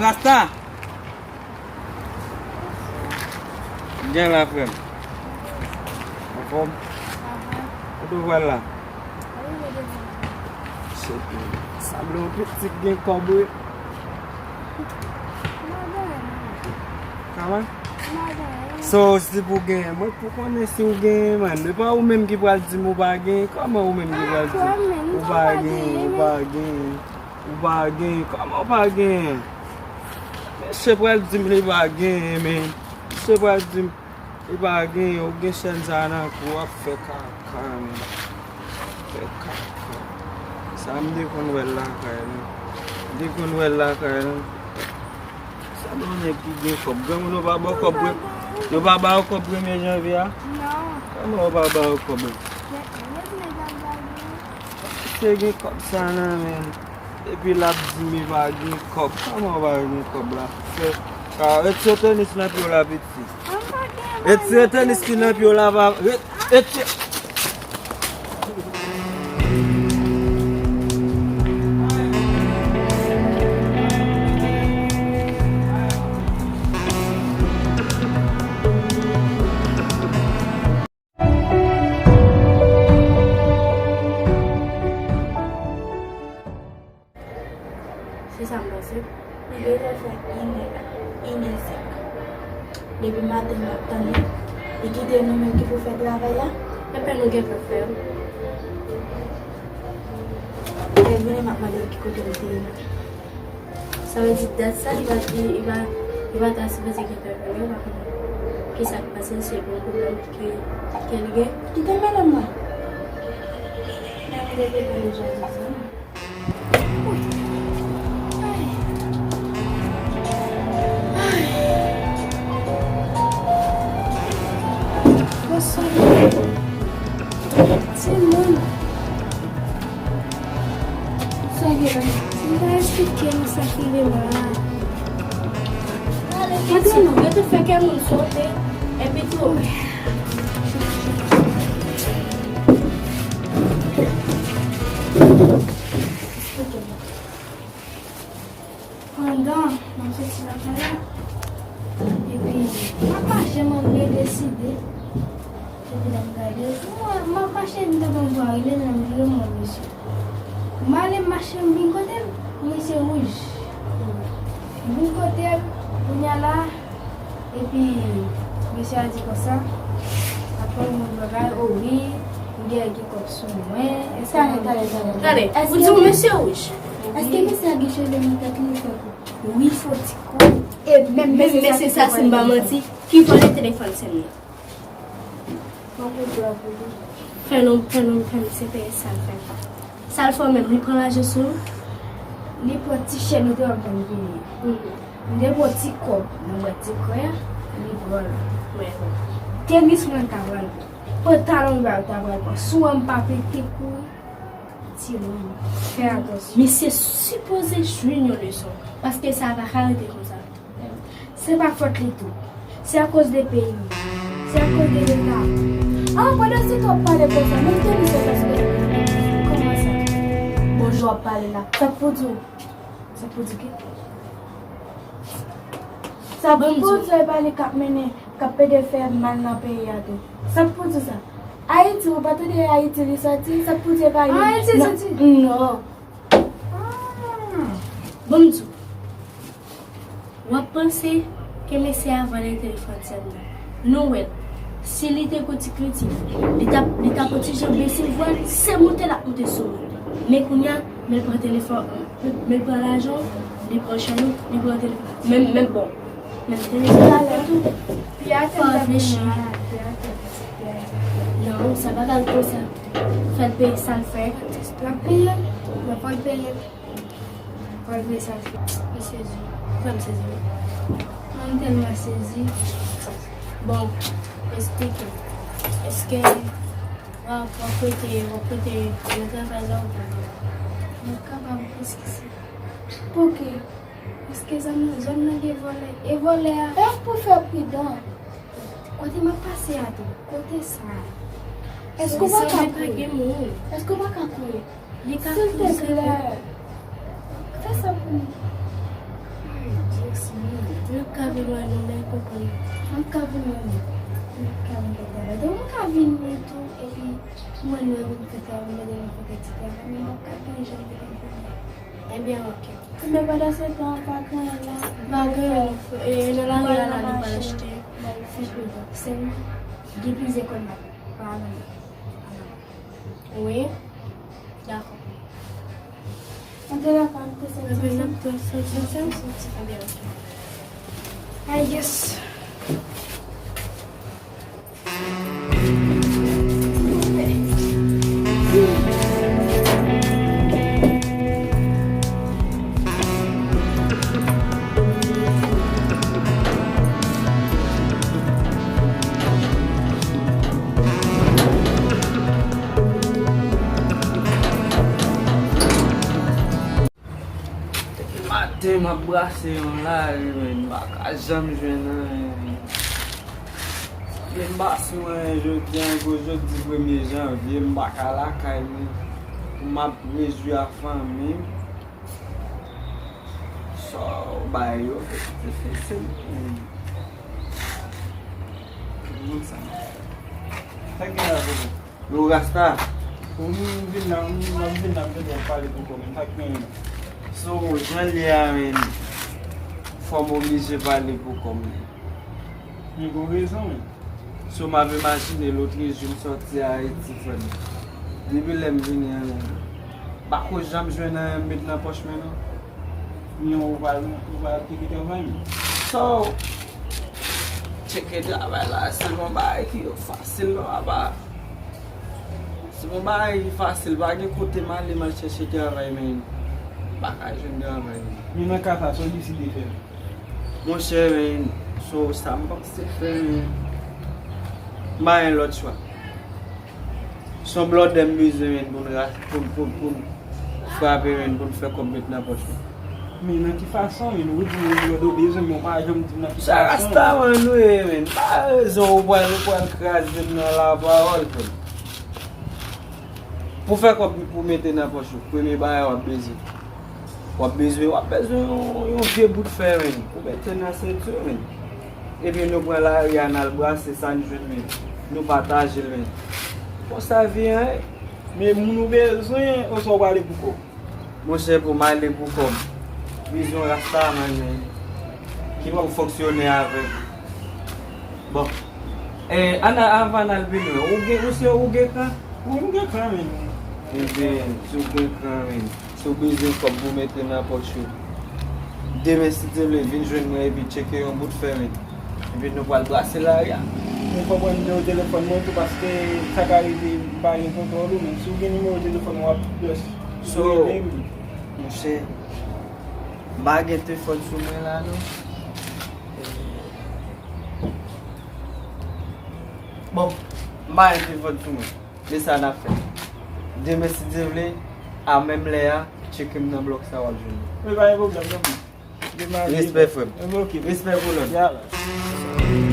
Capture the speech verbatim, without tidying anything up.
Rasta! Gen la, frè m. Anfòm? Kote w pral la? Sa vle yon pitit gen kòb, wi. Kòman? So, si pou genyen, mwen pou konnen si w genyen, man. E pa ou menm ki pral di m ou pa genyen. Kòman ou menm ki pral di m ou pa genyen, ou pa genyen? Ou pa genyen. Kòman ou pa genyen? Mesye pral di m li pa genyen, men. Mesye pral di m li pa genyen. Ou gen chèn sa nan kou, w ap fè kaka, men. Fè kaka. Sa m te konn wè l lakay, non. M te konn wè l lakay, non. Sa nan nèg ki gen kòb. Granmoun yo pa ba w kòb pre-, yo pa ba w kòb premye janvye a? Non. Kòman yo pa ba w kòb la? Yo, yo di nèg la blague. Se gen kòb sa nan men l. Epi l ap di m li pa gen kòb. Kòman w pa gen kòb la? Fè ka retire tenis nan pye w la, piti. Mwen pa gen. Retire tenis ki nan pye w la, pa ret-, retire. Se sa m panse. Li bezwen fè inè, inè senk. Depi maten m ap tann li. Li kite nou menm ki pou fè travay la. Epi nou gen pou fè l. Lè l vini, m ap mande l ki kote l te ye. Sa vle di dat sa, li pa, li, li pa, li pa ta sipoze gen pèp yo, pa konnen kisa k pase, se yon pwoblèm ke, ke l gen. Kite madanm mwen. Nan m te devan deja di sa. Wi. Ay. Ay. Bonswa. Timoun. Sa gen la? Si m ta esplike nou sa ki gen la. Pale, piti, yo te fè kè moun sote, epi tou. Pandan m ap soti lakay la, epi m ap mache, m ap byen deside. Epi lè m gade, m wè, m ap mache, m tande yon vwa rele m, m vire m wè mesye. M ale, m mache, m vin kote l, mesye wouj. M vin kote l, kounye a la, epi mesye a di konsa, apre yon bagay, o wi, m gen, gen kòb sou mwen, èske... Tande, tande, tande. Tande, ou di w mesye wouj? Èske mesye a gen cheve nan tèt li, fè kou? Wi, fò ti kou. E menm mesye sa, si m pa manti, ki vòlè telefòn sè m nan. Fè non, fè non, fè misye peye sa l fè. Sa l fè w menm, li pran lajan sou ou? Li pran ti chèn ou te wè m t ap peye. Mhm. M te pran ti kòb nan bwat ti krè a, li pran l. Mwen. Tenis mwen ta pran l. Pantalon m ta pran l. Sou an m pa pete kouri. Timoun, fè atansyon. Misye sipoze jwenn yon leson, paske sa pa ka rete konsa. Se pa fòt li tou. Se akoz de peyi. Se akoz de leta. Ah, pandan se tan w ap pale konsa, menm tenis la, paske... Kòman sa? Bonjou w ap pale la. Sa k pou di w? Sa k pou di ki? Sa k pou di w e pa li k ap mennen, k ap pede fè mal nan peyi a tou? Sa k pou di w sa? Ayiti, ou pa tande Ayiti li sòti? Sa k pou di e pa li? An Ayiti li sòti? Non. Ah. Bon, m di w. W ap panse ke mesye a vòlè telefòn sè m nan. Nou wè l. Si li te gon ti kritik, li t ap, li t ap yon ti jan bese vwa l, se moute l ap moute sou mwen. Men kounye a, men l pran telefòn, men l pran lajan w, li pran chèn ou, li pran telefòn. Men, men bon. Men telefòn la tou. Fò w reflechi. Non, sa pa ka konsa. Fè l peye sa l fè. L ap peye, men fò l peye. Malgre sa, m sezi. Frè m sezi wi. Mwen m tèlman sezi. Bon, esplike m. Èske w ap, w ap rete, w ap rete nan travay la ou pa? Mwen kapab, èske se... Pouki? Èske zòn nan, zòn nan gen vòlè? E vòlè a? E pou fè pridan. Kote m ap pase a tou? Kote sa a? Èske w pa ka kouri? Èske w pa ka kouri? Li ka kouri. Silteplè, fè sa pou mwen. Ka vin wè nou, men konprann. M ka vin wè nou. M ka vin fè travay. Donk, m ka vin wè tou, epi mwen, mwen vin fè travay, mwen vin fè ti travay, men m p ap ka gen jan de konprann. Ebyen, oke. Men pandan se tan, pa gen anyen la. Pa gen anyen, e, nan lari a la, nou pral achte. Sèlman, gen plizyè kòd m ap pa nan. Wi. Dakò. Mwen te la pa, mwen te soti. Mwen te soti. Ebyen, oke. I guess. Depi maten m ap brase yon lari, men m pa ka janm jwenn anyen. Depi m pa sou anyen jodi a, jodi premye janvye, m pa ka lakay mwen. Pou m ap rejwi a fanmi m. Sa w bay yo, se, se, se, se, moun sa. Sa gen la, bro? Yo, Rasta. Ou m vin la, m, m vin la, m vin la, m pale pou kò m, sa k gen? So, jan l ye a, men, fò m oblije pale pou kò m. Men gon rezon, men. So, m ap imajine lòt jou m sòti Ayiti, frè m. Depi lè m vini an, men, m pa ko janm jwenn anyen m met nan pòch mwen, non. Men ou pral, ou pral tcheke travay, men. So, tcheke travay la, se yon bagay ki fasil, non, apa. Se yon bagay ki fasil, pa gen kote m ale, m al chèche travay, men m pa ka jwenn travay, men. Men nan ka sa, sa w deside fè? Monchè, men, so, sa m panse fè, men, m pa gen lòt chwa. Se yon blòdè m bezwen, men, pou n ra-, pou, pou, pou n frape, men, pou n fè kòb met nan pòch, men. Men nan ki fason, men, ou di m yon blòdè w bezwen, men w pa janm di m nan ki fason. Sa Rasta, men, ou ye, men. Pa rezon ou pral, ou pral kraze m nan lapawòl, frè m. Pou fè kòb pou mete nan pòch ou, premye bagay w ap bezwen. W ap bezwen, w ap bezwen yon, yon vye bout fè, men, pou mete nan senti w, men. Epi nou pran lari a, n al brase sa n jwenn, men. Nou pataje l, men. Konsa vi an ye. Men moun ou bezwen, oswa w prale pou kò w? Monchè, pou m ale pou kò m. Bezwen Rastaman, men. Ki pou fonksyone avèk. Bon. Eh, ann a-, anvan n al pi lwen, ou gen, ou se, ou gen kran? Wi, m gen kran, men. Ebyen, si w gen kran, men, si w bezwen kòb pou mete nan pòch ou, demen, si Dye vle, vin jwenn mwen epi tcheke yon bout fè, men. Epi nou pral brase lari a. Men fò w pran nimewo telefòn mwen tou, paske sa ka rive m pa gen kontwòl ou, men si w gen nimewo telefòn mwen, w ap just rele m. Monchè, m pa gen telefòn sou mwen la, non. Bon, m pa gen telefòn sou mwen. Men sa n ap fè. Demen, si Dye vle, a menm lè a, tcheke m nan blòk sa, w ap jwenn mwen. Wi, pa gen pwoblèm, non. Respè, frè m. Ok. Respè pou lòd. Ya la.